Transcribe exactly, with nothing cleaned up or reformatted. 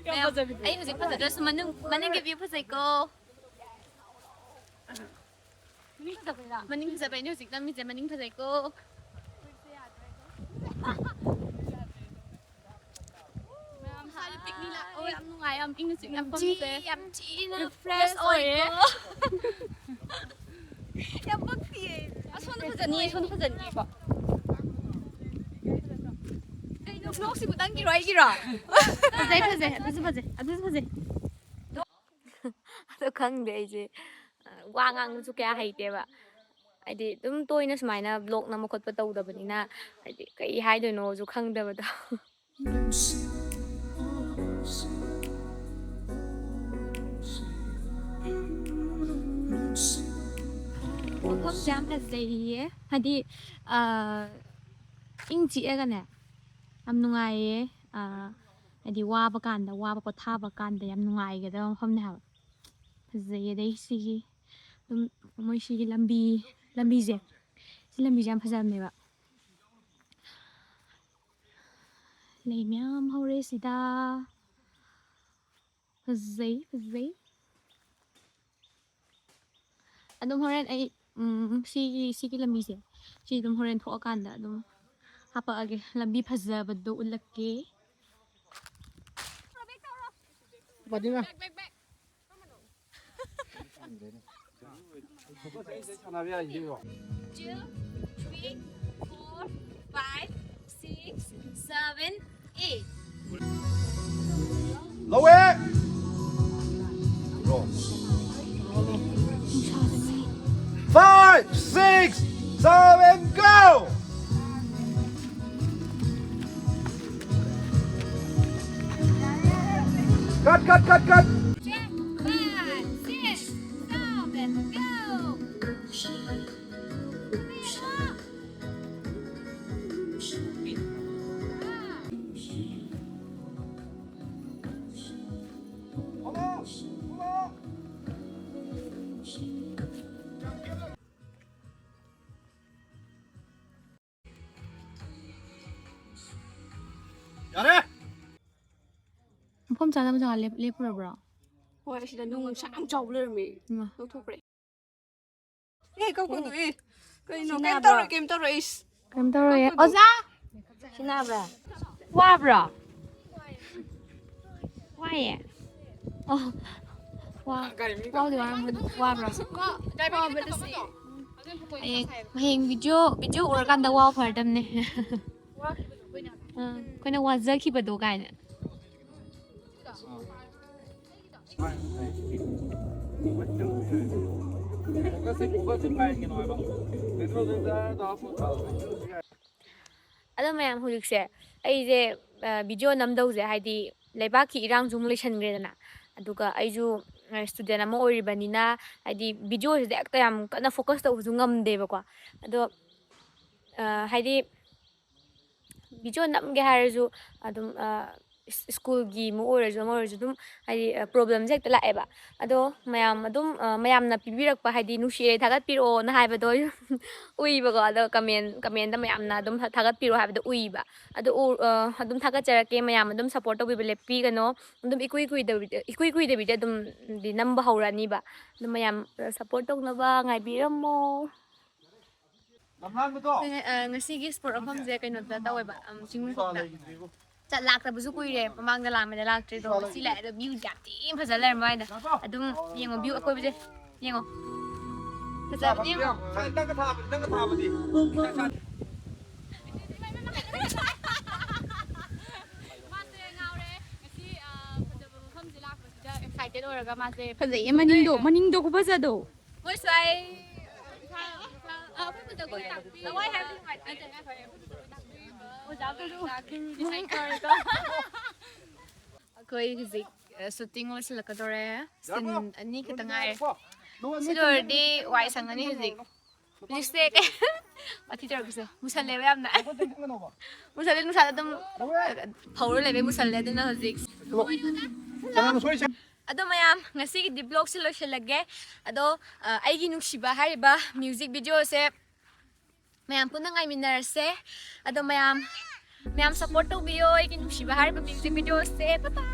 ꯌꯥꯝ ꯐꯖꯕꯤꯗꯤ꯫ ꯑꯩ ꯍꯧꯖꯤꯛ ꯐꯖꯗ꯭ꯔꯁꯨ ꯃꯅꯨꯡ, ꯃꯅꯤꯡꯒꯤ view ꯐꯖꯩꯀꯣ꯫ ꯃꯅꯤꯡ ꯐꯖꯕꯩꯅꯦ ꯍꯧꯖꯤꯛ ꯅꯝꯃꯤꯁꯦ, ꯃꯅꯤꯡ ꯐꯖꯩꯀꯣ꯫ ꯃꯌꯥꯝ ꯁ꯭ꯋꯥꯏꯗ picnic ꯂꯥꯛꯑꯣ, ꯌꯥꯝ ꯅꯨꯡꯉꯥꯏ, ꯌꯥꯝ ꯏꯪꯅ ꯆꯤꯛꯅ ꯐꯝꯁꯦ꯫ ꯌꯥꯝ ꯊꯤꯅ fresh ꯑꯣꯏꯀꯣ꯫ ꯌꯥꯝ ꯄꯛꯇꯤꯌꯦ꯫ ꯑꯁꯣꯝꯗ ꯐꯖꯅꯤꯌꯦ, ꯁꯣꯝꯗ ꯐꯖꯅꯤꯌꯦꯀꯣ꯫ ꯀꯩꯅꯣ vlogꯁꯤꯕꯨ ꯅꯪꯒꯤꯔꯣ ꯑꯩꯒꯤꯔꯣ? ꯐꯖꯩ, ꯐꯖꯩ, ꯑꯗꯨꯁꯨ ꯐꯖꯩ, ꯑꯗꯨꯁꯨ ꯐꯖꯩ꯫ ꯑꯗꯣ ꯈꯪꯗꯦ ꯑꯩꯁꯦ, ꯑ, ꯋꯥ ꯉꯥꯡꯕꯁꯨ ꯀꯌꯥ ꯍꯩꯇꯦꯕ꯫ ꯍꯥꯏꯗꯤ ꯑꯗꯨꯝ ꯇꯣꯏꯅ ꯁꯨꯃꯥꯏꯅ vlog ꯅꯝꯕ ꯈꯣꯠꯄ ꯇꯧꯗꯕꯅꯤꯅ, ꯍꯥꯏꯗꯤ ꯀꯩ ꯍꯥꯏꯗꯣꯏꯅꯣꯁꯨ ꯈꯪꯗꯕꯗꯣ꯫ ꯃꯐꯝꯁꯦ ꯌꯥꯝ ꯐꯖꯩꯌꯦ꯫ ꯍꯥꯏꯗꯤ, ꯑ, ꯏꯪ ꯆꯤꯛꯑꯒꯅꯦ, ꯌꯥꯝ ꯅꯨꯡꯉꯥꯏꯌꯦ꯫ ꯑ, ꯍꯥꯏꯗꯤ ꯋꯥꯕ ꯀꯥꯟꯗ, ꯋꯥꯕ ꯄꯣꯊꯥꯕ ꯀꯥꯟꯗ ꯌꯥꯝ ꯅꯨꯡꯉꯥꯏꯒꯗꯕ ꯃꯐꯝꯅꯦ ꯍꯥꯏꯕ꯫ ꯐꯖꯩꯌꯦ꯫ ꯑꯗꯩ ꯁꯤꯒꯤ ꯑꯗꯨꯝ ꯃꯣꯏ ꯁꯤꯒꯤ ꯂꯝꯕꯤ, ꯂꯝꯕꯤꯁꯦ, ꯁꯤ ꯂꯝꯕꯤꯁꯦ ꯌꯥꯝ ꯐꯖꯕꯅꯦꯕ꯫ ꯂꯩ ꯃꯌꯥꯝ ꯍꯧꯔꯦ ꯁꯤꯗ꯫ ꯐꯖꯩ, ꯐꯖꯩ꯫ ꯑꯗꯨꯝ ꯍꯣꯔꯦꯟ ꯑꯩ, ꯎꯝ, ꯁꯤꯒꯤ, ꯁꯤꯒꯤ ꯂꯝꯕꯤꯁꯦ, ꯁꯤ ꯑꯗꯨꯝ ꯍꯣꯔꯦꯟ ꯊꯣꯛꯑꯀꯥꯟꯗ ꯑꯗꯨꯝ ꯍꯥꯄꯛꯑꯒꯦ꯫ ꯂꯝꯕꯤ ꯐꯖꯕꯗꯣ ꯎꯠꯂꯛꯀꯦ꯫ ꯄꯥꯗꯤꯃ꯫ Two, three, four, five, six, seven, eight. ꯂꯧꯋꯦ! Five, six, seven, go! Cut, cut, cut, cut! Check, five, six, seven, go! ꯌꯥꯔꯦ! ꯃꯐꯝ ꯆꯥꯗꯕ ꯖꯒꯥ ꯂꯦꯞ-, ꯂꯦꯞꯄꯨꯔꯕ꯭ꯔꯣ? ꯍꯣꯏ, ꯑꯁꯤꯗ ꯅꯨꯡ ꯁꯥꯡ ꯆꯥꯎꯕ ꯂꯩꯔꯝꯃꯦ꯫ ꯏꯃꯥ꯫ ꯂꯧꯊꯣꯛꯈ꯭ꯔꯦ꯫ ꯑꯦ, ꯀꯛꯀꯅꯨ, ꯑꯦ꯫ ꯀꯩꯅꯣ? ꯁꯤ ꯀꯩꯝ ꯅꯥꯕ꯭ꯔꯣ? ꯇꯧꯔꯣꯏ, ꯀꯩꯝ ꯇꯧꯔꯣꯏ, ꯏꯁ꯫ ꯀꯩꯝ ꯇꯧꯔꯣꯏꯌꯦ꯫ ꯀꯛꯀꯅꯨ꯫ ꯑꯣꯖꯥ! ꯁꯤ ꯅꯥꯕ꯭ꯔꯥ? ꯋꯥꯕ꯭ꯔꯣ? ꯋꯥꯏꯌꯦ? ꯑꯣ, ꯋꯥ-, ꯋꯥꯕꯨꯗꯤ ꯋꯥꯔꯝꯒꯅꯤ꯫ ꯋꯥꯕ꯭ꯔꯣ? ꯍꯌꯦꯡ, ꯍꯌꯦꯡ video, video ꯎꯔꯀꯥꯟꯗ ꯋꯥꯕ ꯐꯔꯗꯝꯅꯦ꯫ ꯑꯥ, ꯑꯩꯈꯣꯏꯅ ꯋꯥꯖꯈꯤꯕꯗꯣ ꯀꯥꯏꯅ꯫ ꯑꯗꯣ ꯃꯌꯥꯝ, ꯍꯧꯖꯤꯛꯁꯦ ꯑꯩꯁꯦ, ꯑ, video ꯅꯝꯗꯧꯁꯦ, ꯍꯥꯏꯗꯤ ꯂꯩꯕꯥꯛꯀꯤ ꯏꯔꯥꯡꯁꯨ ꯑꯃꯨꯛ ꯂꯩꯁꯟꯈ꯭ꯔꯦꯗꯅ, ꯑꯗꯨꯒ ꯑꯩꯁꯨ, ꯑ, student ꯑꯃ ꯑꯣꯏꯔꯤꯕꯅꯤꯅ, ꯍꯥꯏꯗꯤ videoꯁꯤꯗ ꯍꯦꯛꯇ ꯌꯥꯝ ꯀꯟꯅ focus ꯇꯧꯕꯁꯨ ꯉꯝꯗꯦꯕꯀꯣ꯫ ꯑꯗꯣ, ꯑ, ꯍꯥꯏꯗꯤ video ꯅꯝꯒꯦ ꯍꯥꯏꯔꯁꯨ ꯑꯗꯨꯝ, ꯑ, ꯁ꯭ꯀꯨꯜꯒꯤ ꯑꯃ ꯑꯣꯏꯔꯁꯨ ꯑꯃ ꯑꯣꯏꯔꯁꯨ ꯑꯗꯨꯝ ꯍꯥꯏꯗꯤ, ꯑ, problemꯁꯦ ꯍꯦꯛꯇ ꯂꯥꯛꯑꯦꯕ꯫ ꯑꯗꯣ ꯃꯌꯥꯝ ꯑꯗꯨꯝ, ꯑ, ꯃꯌꯥꯝꯅ ꯄꯤꯕꯤꯔꯛꯄ, ꯍꯥꯏꯗꯤ "ꯅꯨꯡꯁꯤꯔꯦ, ꯊꯥꯒꯠꯄꯤꯔꯛꯑꯣꯅ" ꯍꯥꯏꯕꯗꯣ ꯎꯏꯕꯀꯣ꯫ ꯑꯗꯣ comment, commentꯇ ꯃꯌꯥꯝꯅ ꯑꯗꯨꯝ ꯊꯥꯒꯠꯄꯤꯔꯛꯑꯣ ꯍꯥꯏꯕꯗꯣ ꯎꯏꯕ꯫ ꯑꯗꯣ ꯎ-, ꯑ, ꯑꯗꯨꯝ ꯊꯥꯒꯠꯆꯔꯛꯀꯦ, ꯃꯌꯥꯝ ꯑꯗꯨꯝ support ꯇꯧꯕꯤꯕ ꯂꯦꯞꯄꯤꯒꯅꯣ꯫ ꯑꯗꯨꯝ ꯏꯀꯨꯏ ꯀꯨꯏꯗꯕꯤꯗ, ꯏꯀꯨꯏ ꯀꯨꯏꯗꯕꯤꯗ ꯑꯗꯨꯝ ꯗꯤ ꯅꯝꯕ ꯍꯧꯔꯛꯑꯅꯤꯕ꯫ ꯑꯗꯨ ꯃꯌꯥꯝ, ꯑ, support ꯇꯧꯅꯕ ꯉꯥꯏꯕꯤꯔꯝꯃꯣ꯫ ꯑꯩꯈꯣꯏ, ꯑ, ꯉꯁꯤꯒꯤ sport ꯃꯐꯝꯁꯦ ꯀꯩꯅꯣꯗ ꯇꯧꯋꯦꯕ, ꯑꯝ, ꯆꯤꯡꯃꯩꯈꯣꯛꯇ꯫ ꯆꯠ-, ꯂꯥꯛꯇꯕꯁꯨ ꯀꯨꯏꯔꯦ, ꯃꯃꯥꯡꯗ ꯂꯥꯛꯑꯝꯃꯦꯗ ꯂꯥꯛꯇ꯭ꯔꯦ꯫ ꯑꯗꯣ ꯉꯁꯤ ꯂꯥꯛꯑꯦ, ꯑꯗꯣ viewꯁꯦ ꯌꯥꯝ ꯊꯤꯅ ꯐꯖ ꯂꯩꯔꯝꯕ ꯋꯥꯅꯤꯗ꯫ ꯑꯗꯨꯝ ꯌꯦꯡꯉꯣ, view ꯑꯀꯣꯏꯕꯁꯦ ꯌꯦꯡꯉꯣ꯫ ꯐꯖꯕꯅꯦ ꯌꯦꯡꯉꯣ꯫ ꯅꯪꯒ ꯊꯥꯕꯗꯤ, ꯅꯪꯒ ꯊꯥꯕꯗꯤ꯫ ꯃꯥꯁꯦ ꯉꯥꯎꯔꯦ꯫ ꯉꯁꯤ, ꯑ, ꯐꯖꯕ ꯃꯐꯝꯁꯦ ꯂꯥꯛꯄꯁꯤꯗ excited ꯑꯣꯏꯔꯒ ꯃꯥꯁꯦ ꯐꯖꯩꯌꯦ ꯃꯅꯤꯡꯗꯣ, ꯃꯅꯤꯡꯗꯣ ꯈꯨꯐꯖꯗꯣ꯫ ꯃꯣꯏ ꯁ꯭ꯋꯥꯏ, ꯑ, ꯑꯩꯈꯣꯏ ꯈꯨꯟꯗ ꯑꯩꯈꯣꯏ ꯇꯥꯛꯄꯤ-, ꯂꯋꯥꯏ ꯍꯥꯏꯕꯗꯤ ꯅꯨꯡꯉꯥꯏꯇꯦ꯫ ꯑꯣꯖꯥ ꯒꯨꯔꯨ꯫ ꯒꯨꯔꯨꯗꯤ ꯁꯥꯏꯀꯜꯗꯣ꯫ ꯑꯩꯈꯣꯏ ꯍꯧꯖꯤꯛ, ꯑ, shooting ꯂꯣꯏꯁꯤꯜꯂꯛꯀꯗꯧꯔꯦ꯫ Scene ꯑꯅꯤ ꯈꯛꯇ ꯉꯥꯏꯔꯦ꯫ ꯁꯤ ꯂꯣꯏꯔꯗꯤ ꯋꯥꯏ ꯁꯪꯉꯅꯤ ꯍꯧꯖꯤꯛ꯫ ꯍꯧꯖꯤꯛꯁꯦ ꯀꯩ-, ꯋꯥꯊꯤ ꯇꯧꯔꯛꯄꯁꯦ꯫ ꯃꯨꯁꯜꯂꯦꯕ ꯌꯥꯝꯅ꯫ ꯃꯨꯁꯜꯂꯦ, ꯅꯨꯡꯁꯥꯗ ꯑꯗꯨꯝ ꯐꯧꯔ ꯂꯩꯕꯩ ꯃꯨꯁꯜꯂꯦ꯫ ꯑꯗꯨꯅ ꯍꯧꯖꯤꯛ ꯑꯗꯣ ꯃꯌꯥꯝ, ꯉꯁꯤꯒꯤꯗꯤ vlogꯁꯦ ꯂꯣꯏꯁꯤꯜꯂꯒꯦ꯫ ꯑꯗꯣ, ꯑ, ꯑꯩꯒꯤ ꯅꯨꯡꯁꯤꯕ ꯍꯥꯏꯔꯤꯕ music videoꯁꯦ ꯃꯌꯥꯝ ꯄꯨꯟꯅ ꯉꯥꯏꯃꯤꯟꯅꯔꯁꯦ꯫ ꯑꯗꯣ ꯃꯌꯥꯝ, ꯃꯌꯥꯝ support ꯇꯧꯕꯤꯌꯣ ꯑꯩꯒꯤ ꯅꯨꯡꯁꯤꯕ ꯍꯥꯏꯔꯤꯕ music videoꯁꯦ꯫ Bye bye.